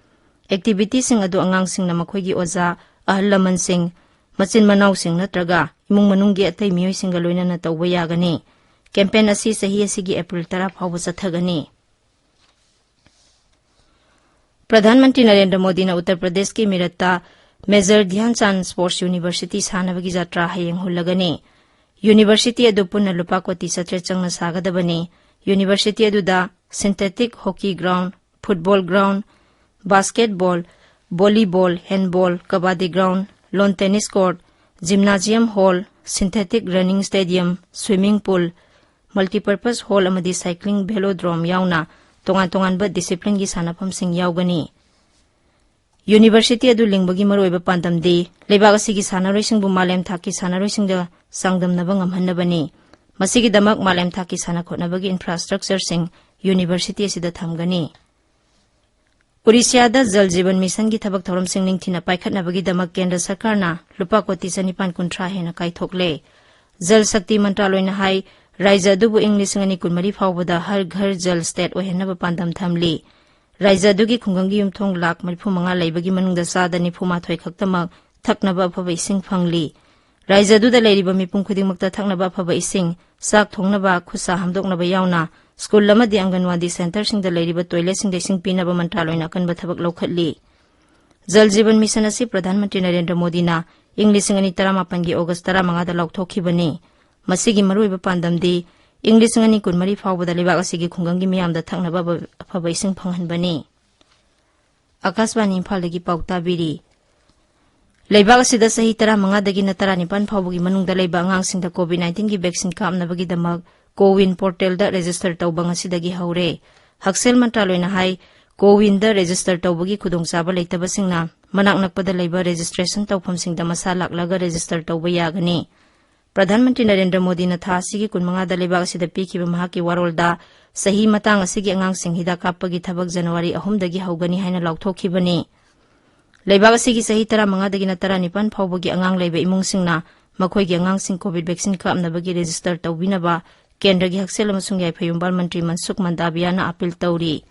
ꯑꯦꯛꯇꯤꯚꯤꯇꯤꯁꯤꯡ ꯑꯗꯨ ꯑꯉꯥꯡꯁꯤꯡꯅ ꯃꯈꯣꯏꯒꯤ ꯑꯣꯖꯥ, ꯑꯍꯜ ꯂꯃꯟꯁꯤꯡ, ꯃꯆꯤꯟ ꯃꯅꯥꯎꯁꯤꯡ ꯅꯠꯇ꯭ꯔꯒ ꯏꯃꯨꯡ ꯃꯅꯨꯡꯒꯤ ꯑꯇꯩ ꯃꯤꯑꯣꯏꯁꯤꯡꯒ ꯂꯣꯏꯅꯅ ꯇꯧꯕ ꯌꯥꯒꯅꯤ꯫ ꯀꯦꯝꯄꯦꯟ ꯑꯁꯤ ꯆꯍꯤ ꯑꯁꯤꯒꯤ ꯑꯦꯄ꯭ꯔꯤꯜ ꯇꯔꯥ ꯐꯥꯎꯕ ꯆꯠꯊꯒꯅꯤ꯫ ꯄ꯭ꯔꯙꯥꯟ ꯃꯟꯇ꯭ꯔꯤ ꯅꯔꯦꯟꯗ꯭ꯔ ꯃꯣꯗꯤꯅ ꯎꯠꯇꯔ ꯄ꯭ꯔꯗꯦꯁꯀꯤ ꯃꯤꯔꯠꯇ ꯃꯦꯖꯔ ꯙ꯭ꯌꯥꯟ ꯆꯥꯟꯗ ꯁ꯭ꯄꯣꯔꯠꯁ ꯌꯨꯅꯤꯚꯔꯁꯤꯇꯤ ꯁꯥꯟꯅꯕꯒꯤ ꯖꯥꯇ꯭ꯔꯥ ꯍꯌꯦꯡ ꯍꯨꯜꯂꯒꯅꯤ꯫ ꯌꯨꯅꯤꯚꯔꯁꯤꯇꯤ ꯑꯗꯨ ꯄꯨꯟꯅ ꯂꯨꯄꯥ ꯀꯣꯇꯤ ꯆꯥꯇ꯭ꯔꯦꯠ ꯆꯪꯅ ꯁꯥꯒꯗꯕꯅꯤ꯫ ꯌꯨꯅꯤꯚꯔꯁꯤꯇꯤ ꯑꯗꯨꯗ synthetic hockey ground, football ground, basketball, volleyball, handball, kabaddi ground, lawn tennis court, gymnasium hall, synthetic running stadium, swimming pool, multipurpose hall ꯑꯃꯗꯤ ꯁꯥꯏꯀ꯭ꯂꯤꯡ ꯚꯦꯂꯣꯗ꯭ꯔꯣꯝ ꯌꯥꯎꯅ ꯇꯣꯉꯥꯟ ꯇꯣꯉꯥꯟꯕ ꯗꯤꯁꯤꯄ꯭ꯂꯤꯟꯒꯤ ꯁꯥꯟꯅꯐꯝꯁꯤꯡ ꯌꯥꯎꯒꯅꯤ꯫ ꯌꯨꯅꯤꯚꯔꯁꯤꯇꯤ ꯑꯗꯨ ꯂꯤꯡꯕꯒꯤ ꯃꯔꯨꯑꯣꯏꯕ ꯄꯥꯟꯗꯝꯗꯤ ꯂꯩꯕꯥꯛ ꯑꯁꯤꯒꯤ ꯁꯥꯟꯅꯔꯣꯏꯁꯤꯡꯕꯨ ꯃꯥꯂꯦꯝ ꯊꯥꯛꯀꯤ ꯁꯥꯟꯅꯔꯣꯏꯁꯤꯡꯒ ꯆꯥꯡꯗꯝꯅꯕ ꯉꯝꯍꯟꯅꯕꯅꯤ꯫ ꯃꯁꯤꯒꯤꯗꯃꯛ ꯃꯥꯂꯦꯝ ꯊꯥꯛꯀꯤ ꯁꯥꯟꯅ ꯈꯣꯠꯅꯕꯒꯤ ꯏꯟꯐ꯭ꯔꯥꯁ꯭ꯇ꯭ꯔꯛꯆꯔꯁꯤꯡ ꯌꯨꯅꯤꯚꯔꯁꯤꯇꯤ ꯑꯁꯤꯗ ꯊꯝꯒꯅꯤ꯫ ꯑꯣꯔꯤꯁꯤꯌꯥꯗ ꯖꯜ ꯖꯤꯕꯟ ꯃꯤꯁꯟꯒꯤ ꯊꯕꯛ ꯊꯧꯔꯝꯁꯤꯡ ꯅꯤꯡꯊꯤꯅ ꯄꯥꯏꯈꯠꯅꯕꯒꯤꯗꯃꯛ ꯀꯦꯟꯗ꯭ꯔ ꯁꯔꯀꯥꯔꯅ ꯂꯨꯄꯥ ꯀꯣꯇꯤ ꯆꯅꯤꯄꯥꯟ ꯀꯨꯟꯊ꯭ꯔꯥ ꯍꯦꯟꯅ ꯀꯥꯏꯊꯣꯛꯂꯦ꯫ ꯖꯜ ꯁꯛꯇꯤ ꯃꯟꯇ꯭ꯔꯥꯂꯣꯏꯅ ꯍꯥꯏ, ꯔꯥꯖ꯭ꯌ ꯑꯗꯨꯕꯨ ꯏꯪ ꯂꯤꯁꯤꯡ ꯑꯅꯤ ꯀꯨꯟꯃꯔꯤ ꯐꯥꯎꯕꯗ ꯍꯔ ꯘꯔ ꯖꯜ ꯁ꯭ꯇꯦꯠ ꯑꯣꯏꯍꯟꯅꯕ ꯄꯥꯟꯗꯝ ꯊꯝꯂꯤ꯫ ꯔꯥꯖ꯭ꯌ ꯑꯗꯨꯒꯤ ꯈꯨꯡꯒꯪꯒꯤ ꯌꯨꯝꯊꯣꯡ ꯂꯥꯈ ꯃꯔꯤꯐꯨ ꯃꯉꯥ ꯂꯩꯕꯒꯤ ꯃꯅꯨꯡꯗ ꯆꯥꯗ ꯅꯤꯐꯨ ꯃꯥꯊꯣꯏ ꯈꯛꯇꯃꯛ ꯊꯛꯅꯕ ꯑꯐꯕ ꯏꯁꯤꯡ ꯐꯪꯂꯤ꯫ ꯔꯥꯖ꯭ꯌ ꯑꯗꯨꯗ ꯂꯩꯔꯤꯕ ꯃꯤꯄꯨꯝ ꯈꯨꯗꯤꯡꯃꯛꯇ ꯊꯛꯅꯕ ꯑꯐꯕ ꯏꯁꯤꯡ, ꯆꯥꯛ ꯊꯣꯡꯅꯕ, ꯈꯨꯠꯁꯥ ꯍꯥꯝꯗꯣꯛꯅꯕ ꯌꯥꯎꯅ ꯁ꯭ꯀꯨꯜ ꯑꯃꯗꯤ ꯑꯪꯒꯟꯋꯥꯗꯤ ꯁꯦꯟꯇꯔꯁꯤꯡꯗ ꯂꯩꯔꯤꯕ ꯇꯣꯏꯂꯦꯠꯁꯤꯡꯗ ꯏꯁꯤꯡ ꯄꯤꯅꯕ ꯃꯟꯇ꯭ꯔꯥꯂꯣꯏꯅ ꯑꯀꯟꯕ ꯊꯕꯛ ꯂꯧꯈꯠꯂꯤ꯫ ꯖꯜ ꯖꯤꯕꯟ ꯃꯤꯁꯟ ꯑꯁꯤ ꯄ꯭ꯔꯙꯥꯟ ꯃꯟꯇ꯭ꯔꯤ ꯅꯔꯦꯟꯗ꯭ꯔ ꯃꯣꯗꯤꯅ ꯏꯪ ꯂꯤꯁꯤꯡ ꯑꯅꯤ ꯇꯔꯥꯃꯥꯄꯟꯒꯤ ꯑꯣꯒꯁ ꯇꯔꯥꯃꯉꯥꯗ ꯂꯥꯎꯊꯣꯛꯈꯤꯕꯅꯤ꯫ ꯃꯁꯤꯒꯤ ꯃꯔꯨꯑꯣꯏꯕ ꯄꯥꯟꯗꯝꯗꯤ ꯏꯪ ꯂꯤꯁꯤꯡ ꯑꯅꯤ ꯀꯨꯟꯃꯔꯤ ꯐꯥꯎꯕꯗ ꯂꯩꯕꯥꯛ ꯑꯁꯤꯒꯤ ꯈꯨꯡꯒꯪꯒꯤ ꯃꯤꯌꯥꯝꯗ ꯊꯛꯅꯕ ꯑꯐꯕ ꯏꯁꯤꯡ ꯐꯪꯍꯟꯕꯅꯤ꯫ ꯑꯀꯥꯁꯕꯥꯅꯤ ꯏꯝꯐꯥꯜꯗꯒꯤ ꯄꯥꯎ ꯇꯥꯕꯤꯔꯤ꯫ ꯂꯩꯕꯥꯛ ꯑꯁꯤꯗ ꯆꯍꯤ ꯇꯔꯥꯃꯉꯥꯗꯒꯤꯅ ꯇꯔꯥꯅꯤꯄꯥꯟ ꯐꯥꯎꯕꯒꯤ ꯃꯅꯨꯡꯗ ꯂꯩꯕ ꯑꯉꯥꯡꯁꯤꯡꯗ ꯀꯣꯚꯤꯗ ꯅꯥꯏꯟꯇꯤꯟꯒꯤ ꯚꯦꯛꯁꯤꯟ ꯀꯥꯞꯅꯕꯒꯤꯗꯃꯛ ꯀꯣꯋꯤꯟ ꯄꯣꯔꯇꯦꯜꯗ ꯔꯦꯖꯤꯁꯇꯔ ꯇꯧꯕ ꯉꯁꯤꯗꯒꯤ ꯍꯧꯔꯦ꯫ ꯍꯛꯁꯦꯜ ꯃꯟꯇ꯭ꯔꯥꯂꯣꯏꯅ ꯍꯥꯏ, ꯀꯣꯋꯤꯟꯗ ꯔꯦꯖꯤꯁꯇꯔ ꯇꯧꯕꯒꯤ ꯈꯨꯗꯣꯡꯆꯥꯕ ꯂꯩꯇꯕꯁꯤꯡꯅ ꯃꯅꯥꯛ ꯅꯛꯄꯗ ꯂꯩꯕ ꯔꯦꯖꯤꯁꯇ꯭ꯔꯦꯁꯟ ꯇꯧꯐꯝꯁꯤꯡꯗ ꯃꯁꯥ ꯂꯥꯛꯂꯒ ꯔꯦꯖꯤꯁꯇꯔ ꯇꯧꯕ ꯌꯥꯒꯅꯤ꯫ ꯄ꯭ꯔꯙꯥꯟ ꯃꯟꯇ꯭ꯔꯤ ꯅꯔꯦꯟꯗ꯭ꯔ ꯃꯣꯗꯤꯅ ꯊꯥ ꯑꯁꯤꯒꯤ ꯀꯨꯟꯃꯉꯥꯗ ꯂꯩꯕꯥꯛ ꯑꯁꯤꯗ ꯄꯤꯈꯤꯕ ꯃꯍꯥꯛꯀꯤ ꯋꯥꯔꯣꯜꯗ ꯆꯍꯤ ꯃꯇꯥꯡ ꯑꯁꯤꯒꯤ ꯑꯉꯥꯡꯁꯤꯡ ꯍꯤꯗꯥꯛ ꯀꯥꯞꯄꯒꯤ ꯊꯕꯛ ꯖꯅꯋꯥꯔꯤ ꯑꯍꯨꯝꯗꯒꯤ ꯍꯧꯒꯅꯤ ꯍꯥꯏꯅ ꯂꯥꯎꯊꯣꯛꯈꯤꯕꯅꯤ꯫ ꯂꯩꯕꯥꯛ ꯑꯁꯤꯒꯤ ꯆꯍꯤ ꯇꯔꯥꯃꯉꯥꯗꯒꯤꯅ ꯇꯔꯥꯅꯤꯄꯥꯟ ꯐꯥꯎꯕꯒꯤ ꯑꯉꯥꯡ ꯂꯩꯕ ꯏꯃꯨꯡꯁꯤꯡꯅ ꯃꯈꯣꯏꯒꯤ ꯑꯉꯥꯡꯁꯤꯡ ꯀꯣꯚꯤꯗ ꯚꯦꯛꯁꯤꯟ ꯀꯥꯞꯅꯕꯒꯤ ꯔꯦꯖꯤꯁꯇꯔ ꯇꯧꯕꯤꯅꯕ ꯀꯦꯟꯗ꯭ꯔꯒꯤ ꯍꯛꯁꯦꯜ ꯑꯃꯁꯨꯡ ꯌꯥꯏꯐ ꯌꯨꯝꯕꯥꯜ ꯃꯟꯇ꯭ꯔꯤ ꯃꯟꯁꯨꯈ ꯃꯟꯗꯥꯕꯤꯌꯥꯅ ꯑꯥꯄꯤꯜ ꯇꯧꯔꯤ꯫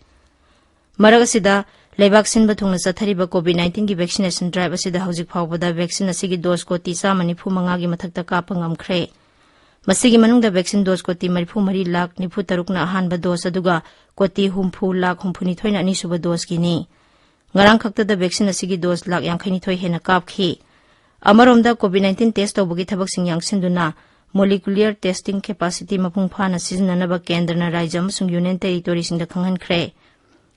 ꯃꯔꯛ ꯑꯁꯤꯗ, ꯂꯩꯕꯥꯛ ꯁꯤꯟꯕ ꯊꯨꯡꯅ ꯆꯠꯊꯔꯤꯕ ꯀꯣꯚꯤꯗ ꯅꯥꯏꯟꯇꯤꯟꯒꯤ ꯚꯦꯛꯁꯤꯅꯦꯁꯟ ꯗ꯭ꯔꯥꯏꯚ ꯑꯁꯤꯗ ꯍꯧꯖꯤꯛ ꯐꯥꯎꯕꯗ ꯚꯦꯛꯁꯤꯟ ꯑꯁꯤꯒꯤ ꯗꯣꯁ ꯀꯣꯇꯤ ꯆꯥꯝꯃ ꯅꯤꯐꯨ ꯃꯉꯥꯒꯤ ꯃꯊꯛꯇ ꯀꯥꯞꯄ ꯉꯝꯈ꯭ꯔꯦ꯫ ꯃꯁꯤꯒꯤ ꯃꯅꯨꯡꯗ ꯚꯦꯛꯁꯤꯟ ꯗꯣꯁ ꯀꯣꯇꯤ ꯃꯔꯤꯐꯨ ꯃꯔꯤ ꯂꯥꯈ ꯅꯤꯐꯨ ꯇꯔꯨꯛꯅ ꯑꯍꯥꯟꯕ ꯗꯣꯁ, ꯑꯗꯨꯒ ꯀꯣꯇꯤ ꯍꯨꯝꯐꯨ ꯂꯥꯈ ꯍꯨꯝꯐꯨꯅꯤꯊꯣꯏꯅ ꯑꯅꯤꯁꯨꯕ ꯗꯣꯁꯀꯤꯅꯤ꯫ ꯉꯔꯥꯡ ꯈꯛꯇꯗ vaccine ꯑꯁꯤꯒꯤ dose ꯂꯥꯈ ꯌꯥꯡꯈꯩ ꯅꯤꯊꯣꯏ ꯍꯦꯟꯅ ꯀꯥꯞꯈꯤ꯫ ꯑꯃꯔꯣꯝꯗ, COVID nineteen test ꯇꯧꯕꯒꯤ ꯊꯕꯛꯁꯤꯡ ꯌꯥꯡꯁꯤꯟꯗꯨꯅ molecular testing capacity ꯃꯄꯨꯡ ꯐꯥꯅ ꯁꯤꯖꯤꯟꯅꯅꯕ ꯀꯦꯟꯗ꯭ꯔꯅ ꯔꯥꯖ꯭ꯌ ꯑꯃꯁꯨꯡ union territoryꯁꯤꯡꯗ ꯈꯪꯍꯟꯈ꯭ꯔꯦ꯫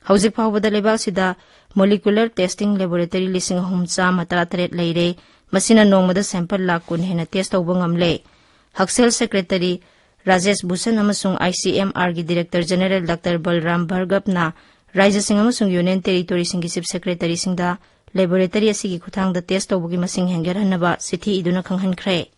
ꯍꯧꯖꯤꯛ ꯐꯥꯎꯕꯗ ꯂꯩꯕꯥꯛ ꯑꯁꯤꯗ molecular testing laboratory ꯂꯤꯁꯤꯡ ꯑꯍꯨꯝ ꯆꯥꯝꯃ ꯇꯔꯥ ꯇꯔꯦꯠ ꯂꯩꯔꯦ꯫ ꯃꯁꯤꯅ ꯅꯣꯡꯃꯗ sample ꯂꯥꯈ ꯀꯨꯟ ꯍꯦꯟꯅ test ꯇꯧꯕ ꯉꯝꯂꯦ꯫ ꯍꯛꯁꯦꯜ secretary ꯔꯥꯖꯦꯁ ꯚꯨꯁꯟ ꯑꯃꯁꯨꯡ ICMRꯒꯤ director general Doctor ꯕꯜꯔꯥꯝ ꯚꯥꯔꯒꯕꯅ ꯔꯥꯖ꯭ꯌꯁꯤꯡ ꯑꯃꯁꯨꯡ union territoryꯁꯤꯡꯒꯤ chief secretaryꯁꯤꯡꯗ laboratory ꯑꯁꯤꯒꯤ ꯈꯨꯠꯊꯥꯡꯗ test ꯇꯧꯕꯒꯤ ꯃꯁꯤꯡ ꯍꯦꯟꯒꯠꯍꯟꯅꯕ ꯆꯤꯊꯤ ꯏꯗꯨꯅ ꯈꯪꯍꯟꯈ꯭ꯔꯦ꯫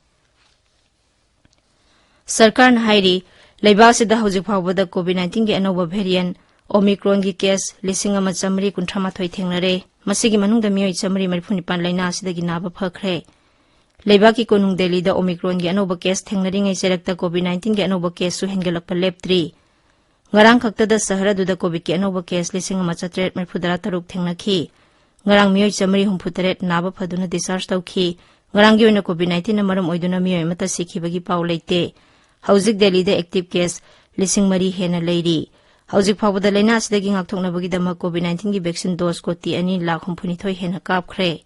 ꯁꯔꯀꯥꯔꯅ ꯍꯥꯏꯔꯤ, ꯂꯩꯕꯥꯛ ꯑꯁꯤꯗ ꯍꯧꯖꯤꯛ ꯐꯥꯎꯕꯗ COVID nineteenꯒꯤ ꯑꯅꯧꯕ variant Omicronꯒꯤ case ꯂꯤꯁꯤꯡ ꯑꯃ ꯆꯥꯃꯔꯤ ꯀꯨꯟꯊ꯭ꯔꯥ ꯃꯥꯊꯣꯏ ꯊꯦꯡꯅꯔꯦ꯫ ꯃꯁꯤꯒꯤ ꯃꯅꯨꯡꯗ ꯃꯤꯑꯣꯏ ꯆꯥꯃꯔꯤ ꯃꯔꯤꯐꯨ ꯅꯤꯄꯥꯟ ꯂꯥꯏꯅꯥ ꯑꯁꯤꯗꯒꯤ ꯅꯥꯕ ꯐꯈ꯭ꯔꯦ꯫ ꯂꯩꯕꯥꯛꯀꯤ ꯀꯣꯅꯨꯡ ꯗꯦꯜꯂꯤꯗ Omicronꯒꯤ ꯑꯅꯧꯕ case ꯊꯦꯡꯅꯔꯤꯉꯩ ꯆꯔꯛꯇ COVID nineteenꯒꯤ ꯑꯅꯧꯕ caseꯁꯨ ꯍꯦꯟꯒꯠꯂꯛꯄ ꯂꯦꯞꯇ꯭ꯔꯤ꯫ ꯉꯔꯥꯡ ꯈꯛꯇꯗ ꯁꯍꯔ ꯑꯗꯨꯗ COVIDꯀꯤ ꯑꯅꯧꯕ case ꯂꯤꯁꯤꯡ ꯑꯃ ꯆꯥꯇꯔꯦꯠ ꯃꯔꯤꯐꯨ ꯇꯔꯥ ꯇꯔꯨꯛ ꯊꯦꯡꯅꯈꯤ꯫ ꯉꯔꯥꯡ ꯃꯤꯑꯣꯏ ꯆꯥꯃꯔꯤ ꯍꯨꯝꯐꯨ ꯇꯔꯦꯠ ꯅꯥꯕ ꯐꯗꯨꯅ discharge ꯇꯧꯈꯤ꯫ ꯉꯔꯥꯡꯒꯤ ꯑꯣꯏꯅ COVID nineteenꯅ ꯃꯔꯝ ꯑꯣꯏꯗꯨꯅ ꯃꯤꯑꯣꯏ ꯑꯃꯠꯇ ꯁꯤꯈꯤꯕꯒꯤ ꯄꯥꯎ ꯂꯩꯇꯦ꯫ ꯍꯧꯖꯤꯛ ꯗꯦꯜꯂꯤꯗ active case ꯂꯤꯁꯤꯡ ꯃꯔꯤ ꯍꯦꯟꯅ ꯂꯩꯔꯤ꯫ ꯍꯧꯖꯤꯛ ꯐꯥꯎꯕꯗ ꯂꯥꯏꯅꯥ ꯑꯁꯤꯗꯒꯤ ꯉꯥꯛꯊꯣꯛꯅꯕꯒꯤꯗꯃꯛ COVID nineteenꯒꯤ vaccine dose ꯀꯣꯇꯤ ꯑꯅꯤ ꯂꯥꯈ ꯍꯨꯝꯐꯨ ꯅꯤꯊꯣꯏ ꯍꯦꯟꯅ ꯀꯥꯞꯈ꯭ꯔꯦ꯫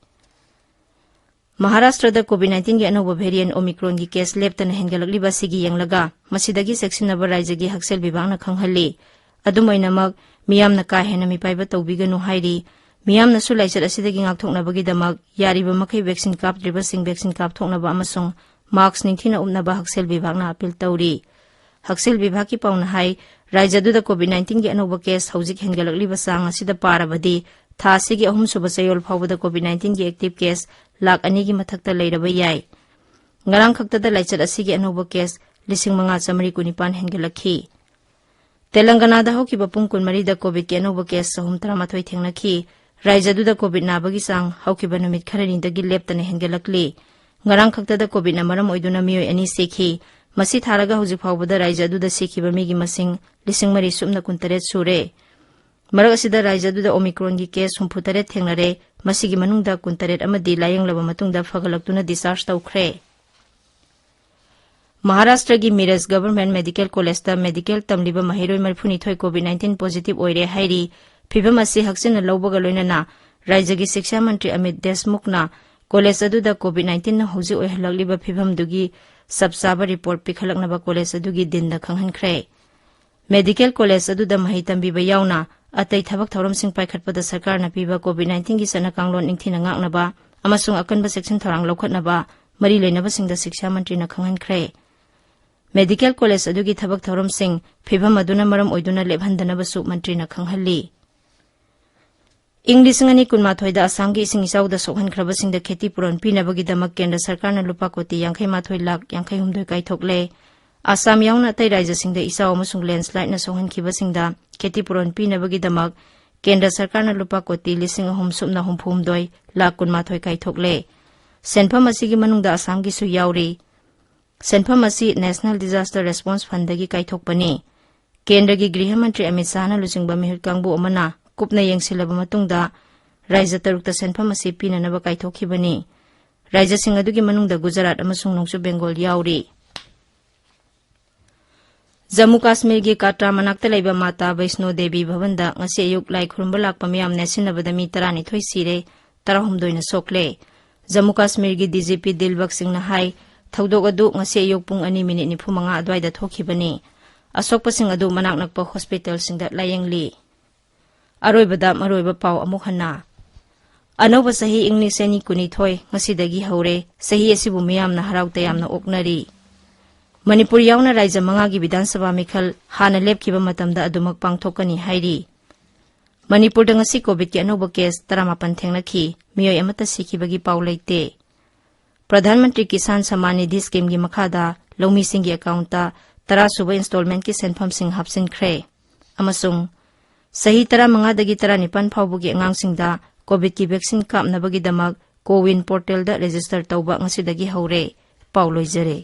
ꯃꯍꯥꯔꯥꯁꯇ꯭ꯔꯗ COVID nineteenꯒꯤ ꯑꯅꯧꯕ variant Omicronꯒꯤ case ꯂꯦꯞꯇꯅ ꯍꯦꯟꯒꯠꯂꯛꯂꯤꯕ ꯑꯁꯤꯒꯤ ꯌꯦꯡꯂꯒ, ꯃꯁꯤꯗꯒꯤ ꯆꯦꯛꯁꯤꯟꯅꯕ ꯔꯥꯖ꯭ꯌꯒꯤ ꯍꯛꯁꯦꯜ ꯕꯤꯚꯥꯒꯅ ꯈꯪꯍꯜꯂꯤ꯫ ꯑꯗꯨꯝ ꯑꯣꯏꯅꯃꯛ, ꯃꯤꯌꯥꯝꯅ ꯀꯥ ꯍꯦꯟꯅ ꯃꯤꯄꯥꯏꯕ ꯇꯧꯕꯤꯒꯅꯨ ꯍꯥꯏꯔꯤ꯫ ꯃꯤꯌꯥꯝꯅꯁꯨ ꯂꯥꯏꯆꯠ ꯑꯁꯤꯗꯒꯤ ꯉꯥꯛꯊꯣꯛꯅꯕꯒꯤꯗꯃꯛ ꯌꯥꯔꯤꯕ ꯃꯈꯩ vaccine ꯀꯥꯞꯇ꯭ꯔꯤꯕꯁꯤꯡ vaccine ꯀꯥꯞꯊꯣꯛꯅꯕ ꯑꯃꯁꯨꯡ mask ꯅꯤꯡꯊꯤꯅ ꯎꯞꯅꯕ ꯍꯛꯁꯦꯜ ꯕꯤꯚꯥꯒꯅ appeal ꯇꯧꯔꯤ꯫ ꯍꯛꯁꯦꯜ ꯕꯤꯚꯥꯒꯀꯤ ꯄꯥꯎꯅ ꯍꯥꯏ, ꯔꯥꯖ꯭ꯌ ꯑꯗꯨꯗ COVID nineteenꯒꯤ ꯑꯅꯧꯕ case ꯍꯧꯖꯤꯛ ꯍꯦꯟꯒꯠꯂꯛꯂꯤꯕ ꯆꯥꯡ ꯑꯁꯤꯗ ꯄꯥꯔꯕꯗꯤ, ꯊꯥ ꯑꯁꯤꯒꯤ ꯑꯍꯨꯝꯁꯨꯕ ꯆꯌꯣꯜ ꯐꯥꯎꯕꯗ COVID nineteenꯒꯤ active case ꯂꯥꯈ ꯑꯅꯤꯒꯤ ꯃꯊꯛꯇ ꯂꯩꯔꯕ ꯌꯥꯏ꯫ ꯉꯔꯥꯡ ꯈꯛꯇꯗ ꯂꯥꯏꯆꯠ ꯑꯁꯤꯒꯤ ꯑꯅꯧꯕ case ꯂꯤꯁꯤꯡ ꯃꯉꯥ ꯆꯥꯃꯔꯤ ꯀꯨꯟꯅꯤꯄꯥꯟ ꯍꯦꯟꯒꯠꯂꯛꯈꯤ꯫ ꯇꯦꯂꯪꯒꯅꯥꯗ ꯍꯧꯈꯤꯕ ꯄꯨꯡ ꯀꯨꯟꯃꯔꯤꯗ COVIDꯀꯤ ꯑꯅꯧꯕ case ꯆꯍꯨꯝ ꯇꯔꯥꯃꯥꯊꯣꯏ ꯊꯦꯡꯅꯈꯤ꯫ ꯔꯥꯖ꯭ꯌ ꯑꯗꯨꯗ COVID ꯅꯥꯕꯒꯤ ꯆꯥꯡ ꯍꯧꯈꯤꯕ ꯅꯨꯃꯤꯠ ꯈꯔꯅꯤꯗꯒꯤ ꯂꯦꯞꯇꯅ ꯍꯦꯟꯒꯠꯂꯛꯂꯤ꯫ ꯉꯔꯥꯡ ꯈꯛꯇꯗ COVIDꯅ ꯃꯔꯝ ꯑꯣꯏꯗꯨꯅ ꯃꯤꯑꯣꯏ ꯑꯅꯤ ꯁꯤꯈꯤ꯫ ꯃꯁꯤ ꯊꯥꯔꯒ ꯍꯧꯖꯤꯛ ꯐꯥꯎꯕꯗ ꯔꯥꯖ꯭ꯌ ꯑꯗꯨꯗ ꯁꯤꯈꯤꯕ ꯃꯤꯒꯤ ꯃꯁꯤꯡ ꯂꯤꯁꯤꯡ ꯃꯔꯤ ꯁꯨꯞꯅ ꯀꯨꯟꯇꯔꯦꯠ ꯁꯨꯔꯦ꯫ ꯃꯔꯛ ꯑꯁꯤꯗ ꯔꯥꯖ꯭ꯌ ꯑꯗꯨꯗ Omicronꯒꯤ case ꯍꯨꯝꯐꯨ ꯇꯔꯦꯠ ꯊꯦꯡꯅꯔꯦ꯫ ꯃꯁꯤꯒꯤ ꯃꯅꯨꯡꯗ ꯀꯨꯟꯇꯔꯦꯠ ꯑꯃꯗꯤ ꯂꯥꯌꯦꯡꯂꯕ ꯃꯇꯨꯡꯗ ꯐꯒꯠꯂꯛꯇꯨꯅ discharge ꯇꯧꯈ꯭ꯔꯦ꯫ ꯃꯍꯥꯔꯥꯁꯇ꯭ꯔꯒꯤ ꯃꯤꯔꯖ Government Medical Collegeꯇ medical ꯇꯝꯂꯤꯕ ꯃꯍꯩꯔꯣꯏ ꯃꯔꯤꯐꯨꯅꯤꯊꯣꯏ COVID nineteen positive ꯑꯣꯏꯔꯦ ꯍꯥꯏꯔꯤ꯫ ꯐꯤꯚꯝ ꯑꯁꯤ ꯍꯛꯆꯤꯟꯅ ꯂꯧꯕꯒ ꯂꯣꯏꯅꯅ ꯔꯥꯖ꯭ꯌꯒꯤ ꯁꯤꯛꯁꯥ ꯃꯟꯇ꯭ꯔꯤ ꯑꯃꯤꯠ ꯗꯦꯁꯃꯨꯈꯅ ꯀꯣꯂꯦꯖ ꯑꯗꯨꯗ COVID nineteenꯅ ꯍꯧꯖꯤꯛ ꯑꯣꯏꯍꯜꯂꯛꯂꯤꯕ ꯐꯤꯚꯝꯗꯨꯒꯤ ꯆꯞ ꯆꯥꯕ ꯔꯤꯄꯣꯔꯠ ꯄꯤꯈꯠꯂꯛꯅꯕ ꯀꯣꯂꯦꯖ ꯑꯗꯨꯒꯤ ꯗꯤꯟꯗ ꯈꯪꯍꯟꯈ꯭ꯔꯦ꯫ ꯃꯦꯗꯤꯀꯦꯜ ꯀꯣꯂꯦꯖ ꯑꯗꯨꯗ ꯃꯍꯩ ꯇꯝꯕꯤꯕ ꯌꯥꯎꯅ ꯑꯇꯩ ꯊꯕꯛ ꯊꯧꯔꯝꯁꯤꯡ ꯄꯥꯏꯈꯠꯄꯗ ꯁꯔꯀꯥꯔꯅ ꯄꯤꯕ COVID nineteenꯒꯤ ꯆꯠꯅ ꯀꯥꯡꯂꯣꯟ ꯅꯤꯡꯊꯤꯅ ꯉꯥꯛꯅꯕ ꯑꯃꯁꯨꯡ ꯑꯀꯟꯕ ꯆꯦꯛꯁꯤꯟ ꯊꯧꯔꯥꯡ ꯂꯧꯈꯠꯅꯕ ꯃꯔꯤ ꯂꯩꯅꯕꯁꯤꯡꯗ ꯁꯤꯛꯁꯥ ꯃꯟꯇ꯭ꯔꯤꯅ ꯈꯪꯍꯟꯈ꯭ꯔꯦ꯫ ꯃꯦꯗꯤꯀꯦꯜ ꯀꯣꯂꯦꯖ ꯑꯗꯨꯒꯤ ꯊꯕꯛ ꯊꯧꯔꯝꯁꯤꯡ ꯐꯤꯚꯝ ꯑꯗꯨꯅ ꯃꯔꯝ ꯑꯣꯏꯗꯨꯅ ꯂꯦꯞꯍꯟꯗꯅꯕꯁꯨ ꯃꯟꯇ꯭ꯔꯤꯅ ꯈꯪꯍꯜꯂꯤ꯫ ꯏꯪ ꯂꯤꯁꯤꯡ ꯑꯅꯤ ꯀꯨꯟꯃꯥꯊꯣꯏꯗ ꯑꯁꯥꯝꯒꯤ ꯏꯁꯤꯡ ꯏꯆꯥꯎꯗ ꯁꯣꯛꯍꯟꯈ꯭ꯔꯕꯁꯤꯡꯗ ꯈꯦꯇꯤ ꯄꯨꯔꯣꯟ ꯄꯤꯅꯕꯒꯤꯗꯃꯛ ꯀꯦꯟꯗ꯭ꯔ ꯁꯔꯀꯥꯔꯅ ꯂꯨꯄꯥ ꯀꯣꯇꯤ ꯌꯥꯡꯈꯩ ꯃꯥꯊꯣꯏ ꯂꯥꯈ ꯌꯥꯡꯈꯩ ꯍꯨꯝꯗꯣꯏ ꯀꯥꯏꯊꯣꯛꯂꯦ꯫ ꯑꯁꯥꯝ ꯌꯥꯎꯅ ꯑꯇꯩ ꯔꯥꯖ꯭ꯌꯁꯤꯡꯗ ꯏꯆꯥꯎ ꯑꯃꯁꯨꯡ ꯂꯦꯟꯁ꯭ꯂꯥꯏꯗꯅ ꯁꯣꯛꯍꯟꯈꯤꯕꯁꯤꯡꯗ ꯈꯦꯇꯤ ꯄꯨꯔꯣꯟ ꯄꯤꯅꯕꯒꯤꯗꯃꯛ ꯀꯦꯟꯗ꯭ꯔ ꯁꯔꯀꯥꯔꯅ ꯂꯨꯄꯥ ꯀꯣꯇꯤ ꯂꯤꯁꯤꯡ ꯑꯍꯨꯝ ꯁꯨꯞꯅ ꯍꯨꯝꯐꯨ ꯍꯨꯝꯗꯣꯏ ꯂꯥꯈ ꯀꯨꯟꯃꯥꯊꯣꯏ ꯀꯥꯏꯊꯣꯛꯂꯦ꯫ ꯁꯦꯟꯐꯝ ꯑꯁꯤꯒꯤ ꯃꯅꯨꯡꯗ ꯑꯁꯥꯝꯒꯤꯁꯨ ꯌꯥꯎꯔꯤ꯫ ꯁꯦꯟꯐꯝ ꯑꯁꯤ National Disaster Response Fundꯗꯒꯤ ꯀꯥꯏꯊꯣꯛꯄꯅꯤ꯫ ꯀꯦꯟꯗ꯭ꯔꯒꯤ ꯒ꯭ꯔꯤꯍ ꯃꯟꯇ꯭ꯔꯤ ꯑꯃꯤꯠ ꯁꯥꯍꯅ ꯂꯨꯆꯤꯡꯕ ꯃꯤꯍꯨꯠ ꯀꯥꯡꯕꯨ ꯑꯃꯅ ꯀꯨꯞꯅ ꯌꯦꯡꯁꯤꯜꯂꯕ ꯃꯇꯨꯡꯗ ꯔꯥꯖ꯭ꯌ ꯇꯔꯨꯛꯇ ꯁꯦꯟꯐꯝ ꯑꯁꯤ ꯄꯤꯅꯅꯕ ꯀꯥꯏꯊꯣꯛꯈꯤꯕꯅꯤ꯫ ꯔꯥꯖ꯭ꯌꯁꯤꯡ ꯑꯗꯨꯒꯤ ꯃꯅꯨꯡꯗ ꯒꯨꯖꯔꯥꯠ ꯑꯃꯁꯨꯡ ꯅꯣꯡꯆꯨꯞ ꯕꯦꯡꯒꯣꯜ ꯌꯥꯎꯔꯤ꯫ ꯖꯝꯃꯨ ꯀꯥꯁꯃꯤꯔꯒꯤ ꯀꯥꯇ꯭ꯔꯥ ꯃꯅꯥꯛꯇ ꯂꯩꯕ ꯃꯥꯇꯥ ꯕꯩꯁꯅꯣ ꯗꯦꯕꯤ ꯚꯕꯟꯗ ꯉꯁꯤ ꯑꯌꯨꯛ ꯂꯥꯏ ꯈꯨꯔꯨꯝꯕ ꯂꯥꯛꯄ ꯃꯤꯌꯥꯝ ꯅꯦꯠꯁꯤꯟꯅꯕꯗ ꯃꯤ ꯇꯔꯥꯅꯤꯊꯣꯏ ꯁꯤꯔꯦ, ꯇꯔꯥꯍꯨꯝꯗꯣꯏꯅ ꯁꯣꯛꯂꯦ꯫ ꯖꯝꯃꯨ ꯀꯥꯁꯃꯤꯔꯒꯤ DGP ꯗꯤꯜꯕꯒ ꯁꯤꯡꯅ ꯍꯥꯏ, ꯊꯧꯗꯣꯛ ꯑꯗꯨ ꯉꯁꯤ ꯑꯌꯨꯛ ꯄꯨꯡ ꯑꯅꯤ ꯃꯤꯅꯤꯠ ꯅꯤꯐꯨ ꯃꯉꯥ ꯑꯗꯨꯋꯥꯏꯗ ꯊꯣꯛꯈꯤꯕꯅꯤ꯫ ꯑꯁꯣꯛꯄꯁꯤꯡ ꯑꯗꯨ ꯃꯅꯥꯛ ꯅꯛꯄ ꯍꯣꯁꯄꯤꯇꯥꯜꯁꯤꯡꯗ ꯂꯥꯌꯦꯡꯂꯤ꯫ ꯑꯔꯣꯏꯕꯗ ꯃꯔꯨꯑꯣꯏꯕ ꯄꯥꯎ ꯑꯃꯨꯛ ꯍꯟꯅ꯫ ꯑꯅꯧꯕ ꯆꯍꯤ ꯏꯪ ꯂꯤꯁꯤꯡ ꯑꯅꯤ ꯀꯨꯟꯅꯤꯊꯣꯏ ꯉꯁꯤꯗꯒꯤ ꯍꯧꯔꯦ꯫ ꯆꯍꯤ ꯑꯁꯤꯕꯨ ꯃꯤꯌꯥꯝꯅ ꯍꯔꯥꯎ ꯇꯌꯥꯝꯅ ꯑꯣꯛꯅꯔꯤ꯫ ꯃꯅꯤꯄꯨꯔ ꯌꯥꯎꯅ ꯔꯥꯖ꯭ꯌ ꯃꯉꯥꯒꯤ ꯕꯤꯙꯥꯟ ꯁꯚꯥ ꯃꯤꯈꯜ ꯍꯥꯟꯅ ꯂꯦꯞꯈꯤꯕ ꯃꯇꯝꯗ ꯑꯗꯨꯃꯛ ꯄꯥꯡꯊꯣꯛꯀꯅꯤ ꯍꯥꯏꯔꯤ꯫ ꯃꯅꯤꯄꯨꯔꯗ ꯉꯁꯤ ꯀꯣꯚꯤꯗꯀꯤ ꯑꯅꯧꯕ ꯀꯦꯁ ꯇꯔꯥꯃꯥꯄꯟ ꯊꯦꯡꯅꯈꯤ꯫ ꯃꯤꯑꯣꯏ ꯑꯃꯠꯇ ꯁꯤꯈꯤꯕꯒꯤ ꯄꯥꯎ ꯂꯩꯇꯦ꯫ ꯄ꯭ꯔꯙꯥꯟ ꯃꯟꯇ꯭ꯔꯤ ꯀꯤꯁꯥꯟ ꯁꯝꯃꯥꯟ ꯅꯤꯙꯤ ꯁ꯭ꯀꯤꯝꯒꯤ ꯃꯈꯥꯗ ꯂꯧꯃꯤꯁꯤꯡꯒꯤ ꯑꯦꯀꯥꯎꯟꯠꯇ ꯇꯔꯥ ꯁꯨꯕ ꯏꯟꯁꯇꯣꯜꯃꯦꯟꯠꯀꯤ ꯁꯦꯟꯐꯝꯁꯤꯡ ꯍꯥꯞꯆꯤꯟꯈ꯭ꯔꯦ꯫ ꯑꯃꯁꯨꯡ ꯆꯍꯤ ꯇꯔꯥꯃꯉꯥꯗꯒꯤ ꯇꯔꯥꯅꯤꯄꯥꯟ ꯐꯥꯎꯕꯒꯤ ꯑꯉꯥꯡꯁꯤꯡꯗ ꯀꯣꯚꯤꯗꯀꯤ ꯚꯦꯛꯁꯤꯟ ꯀꯥꯞꯅꯕꯒꯤꯗꯃꯛ ꯀꯣꯋꯤꯟ ꯄꯣꯔꯇꯦꯜꯗ ꯔꯦꯖꯤꯁꯇꯔ ꯇꯧꯕ ꯉꯁꯤꯗꯒꯤ ꯍꯧꯔꯦ꯫ ꯄꯥꯎ ꯂꯣꯏꯖꯔꯦ꯫